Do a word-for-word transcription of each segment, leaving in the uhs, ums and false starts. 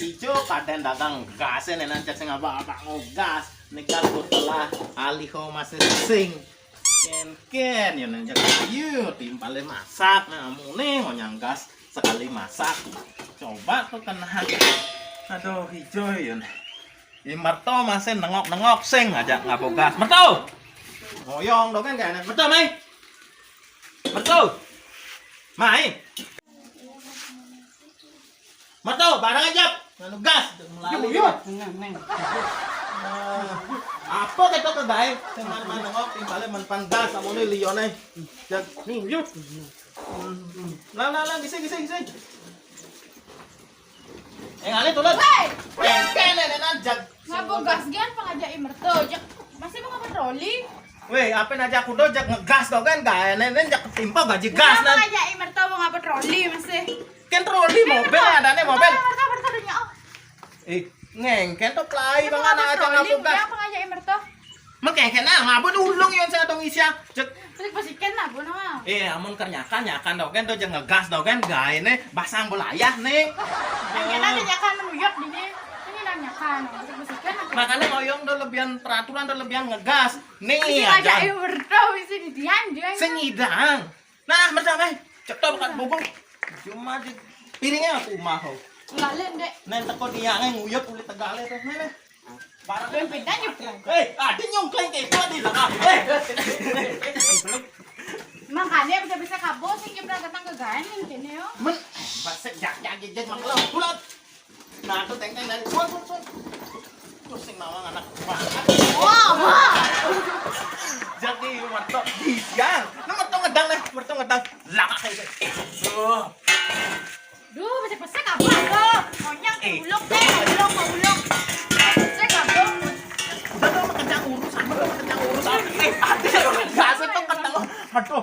Ijo kadén dagang gasé nénan, cék sing aba-aba ngogas. Nék gas botola aliho masih sing. Kén-kén yo nang jak kayu timpalé masak, nah amuné ngonyang gas sekali masak. Coba tuh kena. Aduh, ijo yo. I merto masih nengok-nengok sing aja ngabo gas. Merto. Ngoyong dong kan kayaknya. Merto, mai. Merto. Mai. Merto, barang aja. Nganu gas, mulai. Yo, yo. Nah, apa kita ke gaé? Sing man nengok timpalé man pan gas sama ini liyoné. Nih, yo. Lah, lah, lah, gising, gising, gising. Eh, ngalih tuh, Lat. Héi! Kéné nénan jak. Ngabo gas gian pangajak i merto, jak. Masih mau ngapa troli? Wéh, apa aja kudu jak ngegas to kan, gaé nénan jak timpa gaji gas nan. Pangajak i merto mau ngapa troli masih? Kan troli mobil, adané mobil. Merto, merto, merto, dunia. Eh, ngéngkén to pelai bang anak aja ngabo gas. Pangajak i merto. Mengkéngkén ah, ngabo ulung yon saya dong isya. Cek. Terus pasikan lah, bono. Eh, amun kernyakan nyakan dong kan to jak ngegas dong kan, gaéné basang belayah nih. Kan kita ada nyakan menuyok di sini. Ini nang nyakan, terus pasikan lah. Makanya ngoyong do lebihan peraturan do lebihan ngegas. Nih aja. Ayo merto bisa di Dian, Dian. Sing idang. Nah, merto mai. Cek to bukan bubung. Cuma di piringnya aku mah. Enggak, Lén, Dék. Nén teko tiangé nguyup kulit tegalé tuh. Nih, nih. Barang. Lén pindah nyup. Eh, ada nyongkleng kayak gua di lah. Eh. Makanya bisa-bisa kabur sing kita datang ke gaén kéné yo. Men, basek jak jak jak jak maklum. Pulang. Nah, tuh teng teng dari. Pulang, pulang, pulang. Pusing mawang anak banget. Wah, wah. Jadi merto di siang. Nah, merto ngedang nih, merto ngedang. Langak kayak gitu. Tuh. Duh, pesek-pesek apa tuh? Konyang, eh, uluk deh, uluk, uluk. Pesek apa? Udah tuh, kencang urusan, udah kencang urusan. Eh, ada yang nggak asik tuh kencang. Aduh.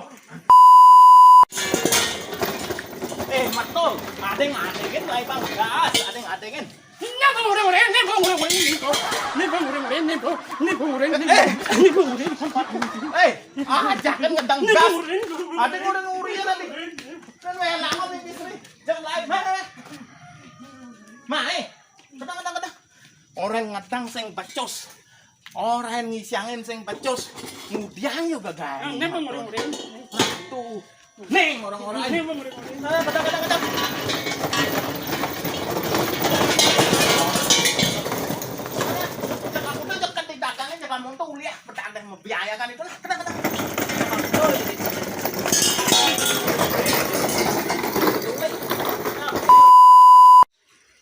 Eh, Mat Tol, ada yang ada kan, lah, Bang. Gas, ada yang ada kan. Ini bang goreng goreng, ini bang goreng goreng, ini bang, ini bang goreng goreng, ini bang, ini bang goreng, ini bang, ini bang goreng. Eh, ah, jangan ngedang gas. Ada goreng uri ya tadi. Kan wayah lama nih, Bisri. Jam lain, mana? Mai. Ketang, ketang, ketang. Orang ngedang sing becus. Orang ngisiangin sing becus. Ngudiang yo gagaé. Nah, ini bang goreng goreng. Tuh. Ning, orang-orang. Ini bang goreng goreng. Nah, ketang, ketang, ketang. Cek aku tuh cek di dagangnya, cek kamu tuh uliah, bertanding membiayakan itu lah. Ketang, ketang.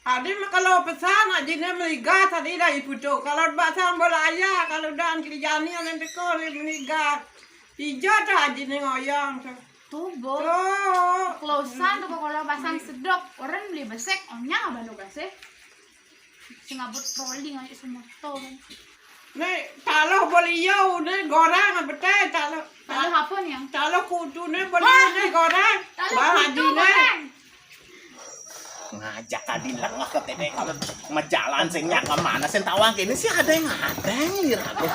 Adi mah kalau pesan, ajiné meligat tadi dah iputu. Kalau basang bola ayah, kalau dan kerjani yang teko meligat. Ijo tuh ajiné ngoyong tuh. Tuh, Bo. Tuh. Klosan tuh kalau basang sedok, orang beli besek, onyang abah nu gasé. Sing abot troli ngajak semotor. Nih, taluh beli yo, nih goreng apa téh taluh. Taluh apa nih, Yang? Taluh kudu nih beli yo, nih goreng. Taluh kudu goreng. Ngajak tadi lengah ke téh kalau majalan sing nyak kemana sing tawang kene sih ada yang ada yang lihat aku.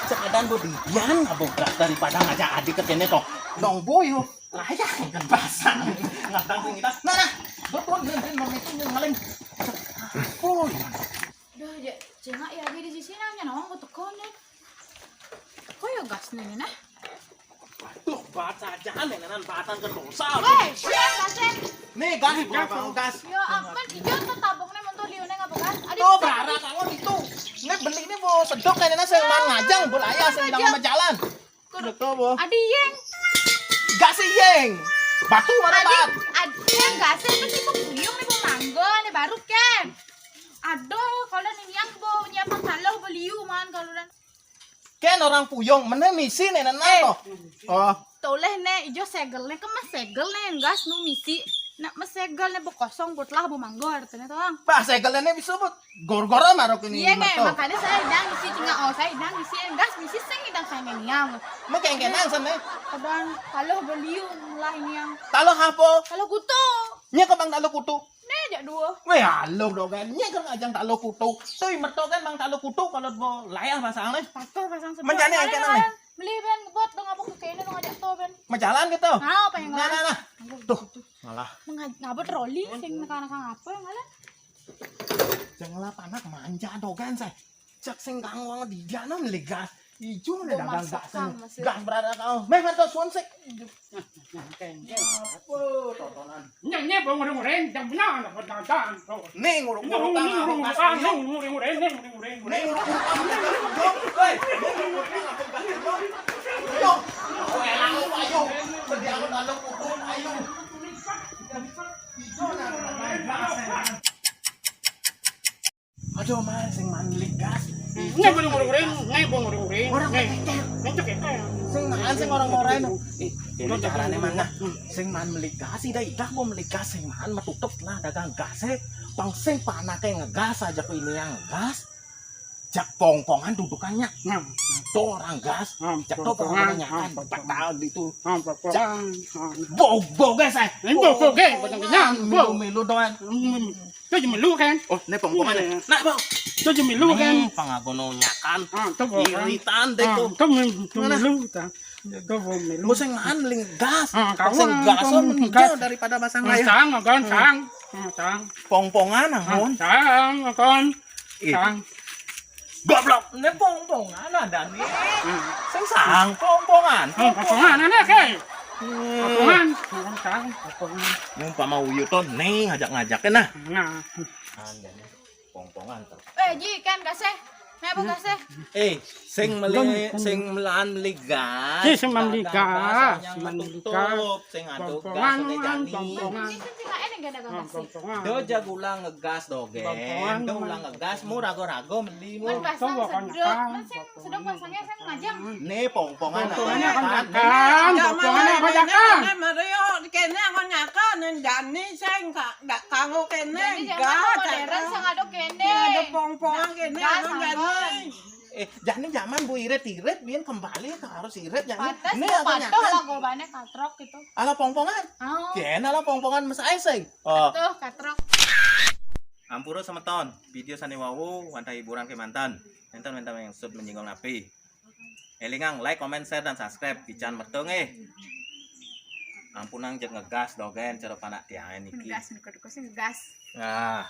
Sekadang bodian ngabograk daripada ngajak adik ke sini toh. Dong boyo. Lah ya kan basang. Ngadang sing kita. Nah, nah. Betul nih, nih, mau itu yang ngaling. Boy. Duh, ya, cengak ya di sisi nanya nawang ku teko nih. Kok ya gas nih, nah? Tuh, baca aja nih, nan batan ke dosa. Weh, siap, Gas. Nih, gas, gua bang gas. Yo, ampun, ijo tuh tabungnya mentu liune ngapa gas? Tuh, berharap kalau itu. Ini beli ini mau sedok kayaknya saya man ngajang, bola ayah saya jangan jalan. Kudu to, Bo. Adi yeng. Gas yeng. Batu mana, Bat? Adi, adi yeng gas, kan si puyung nih, Bo, mangga nih baru kan. Aduh, kalau nih yang Bo nyiapang taluh beliu man kalau dan. Kan orang puyung, mana misi nih, nana to. Oh. Toleh nih, ijo segel nih, kemas segel nih, gas nu misi. Nak mesegel nih, Bo, kosong, Bo, telah, Bo, mangga artinya to, Bang. Bah, segel nih bisa, Bo. Gor-gor marok ini. Iya, Mak, makanya saya idang isi cingak, oh, saya idang isi, eh, gas isi sing idang saya meniang. Mengkengkenan sana. Kadang kalau beliu mulai niang. Taluh apa? Taluh kutu. Nya ke bang taluh kutu. Nih, jak dua. Weh, halo dong kan. Nya ke ngajang taluh kutu. Tuh, merto kan bang taluh kutu kalau mau layah pasang nih. Patuh pasang semua. Mencari angkat nih. Beli ben ngebot dong, apa ke kene dong, ajak to ben. Majalan gitu. Nah, apa yang nah, nah, nah. Tuh, malah. Ngabot troli sing neka-neka ngapa yang ada? Jangan lah panak manja dogan saya. Cak sing kang wong di dia nam ligas. Ijo ada dagang gas. Gas berada kau. Meh, Marto, suan sik. Apa tontonan? Nyang nyep ngurung-ngurung, jam benar, apa tonton. Nih, ngurung-ngurung, ngurung-ngurung, ngurung-ngurung. Nih, ngurung-ngurung, ngurung-ngurung. Hei, ngurung-ngurung, apa gas? Ayo. Oh, elang, ayo. Pergi aku dalam kubur, ayo. Ijo ada dagang gas. Aduh, Mas, sing maan meli gas. Ngai bulu nguring-nguring, ngai bulu nguring-nguring. Orang ngai. Ngai cek ya. Sing maan sing orang-orang. Eh, ini carane mana? Sing maan meli gas, ida-ida mau meli gas, sing maan metutup lah dagang gas, eh. Pang sing panake ngegas aja ke ini yang ngegas. Jak pongpongan dudukannya. Nah, tuh orang gas. Nah, jak tuh pongpongan, pongpongan nyakan, nah, pongpongan. Batal gitu. Nah, pongpongan. Nah. Bog, bog, guys, eh. Ini bog, bog, guys. Pongpongan, bog. Milu-milu doang. Hmm. Tuh jemelu kan? Oh, ini pongpongan. Iya. Nah, Bang. Tuh jemelu kan? Hmm, pangagono nyakan. Ah, tuh, Bang. Iritan deh tuh. Ah, tuh mem-, tuh melu, ta. Tuh, Bang, melu. Mau sing maan meli gas. Ah, sing kawan, gas, kawan, oh, mending gas. Jauh daripada basang. Ah, layar. Sang, kan, hmm. Sang. Ah, sang. Pongpongan, ah, Mon. Sang, kan. Ih. Sang. Goblok, ini pongpongan ada nih. Hmm. Sing sang, pongpongan. Hmm, pongpongan, ada, Kak? Hmm. Pongpongan, pongpongan, pongpongan. Ini umpama uyuton, nih, ngajak-ngajakin, nah. Nah. Anjane, pongpongan, tuh. Eh, Ji, kan, kasih. Nah, apa kasih? Eh, sing meli, sing melaan meli gas. Ji, sing maan meli gas, sing maan meli gas. Tutup, sing ado gas, pongpongan, oleh jani. Pongpongan. Ini kan cuma ini gak ada gas. Pongpongan. Do jago ulang ngegas, dogen. Pongpongan. Do ulang ngegas, mu rago-rago meli, mu. Kan basang sedot, kan sing sedot basangnya sing majang. Nih, pongpongan. Pongpongannya apa kan nyakan? Pongpongannya apa nyakan? Mario, kene apa nyakan? Jani sing ka-, dak kanggo kene. Jani jangan gas, modern, sing ado kene. Ada pongpongan kene, gas, apa jani? Eh, jani zaman bu irit-irit, biar kembali ke harus irit, jani. Pantes nih, apa patuh nyakan? Lah, gobane katrok gitu. Ala pongpongan? Oh. Kene ala pongpongan mes ae sing. Oh. Tuh, katrok. Ampura semeton, video sane wau wantah hiburan kemanten. Enten, enten yang sud menyinggung api. Elingang, like, comment, share, dan subscribe. Ican metung eh. Ampunang jeg ngegas dogen cara panak tiange niki. Ngegas, ngegas, ngegas. Nah,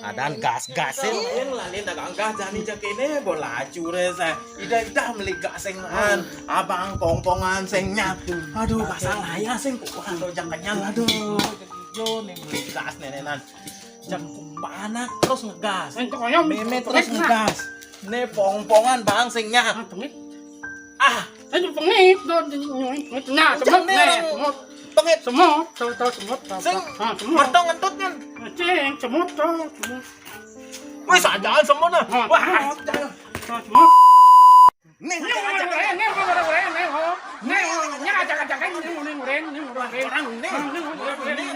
ada gas-gas sih. Yang lalin dagang gas jani cek ini bola cure saya. Ida-ida meli gas sing an, abang pongpongan singnya. Aduh, pasang aja sing kuat lo jangan kenyal, aduh. Yo nih meli gas nenenan. Jam panak terus ngegas. Meme terus ngegas. Nih pongpongan bang singnya. Ah, pengit. Ah, ayo pengit tuh, pengit. Nah, semut nih, semut. Pengit. Semut, tuh, tuh, semut, tuh. Sing, ah, semut. Mertong ngentut kan? Cing, semut tuh, semut. Wih, sajaan semut nah. Ah, wah, semut. Tuh, semut. Nih, ngajak-ngajak. Nih, nih, nih, nih, nih, nih, nih, ngajak-ngajak, nih, nih, nih, nih, nih, nih, nih. Orang nih. Ah, nih, nih, nih, nih.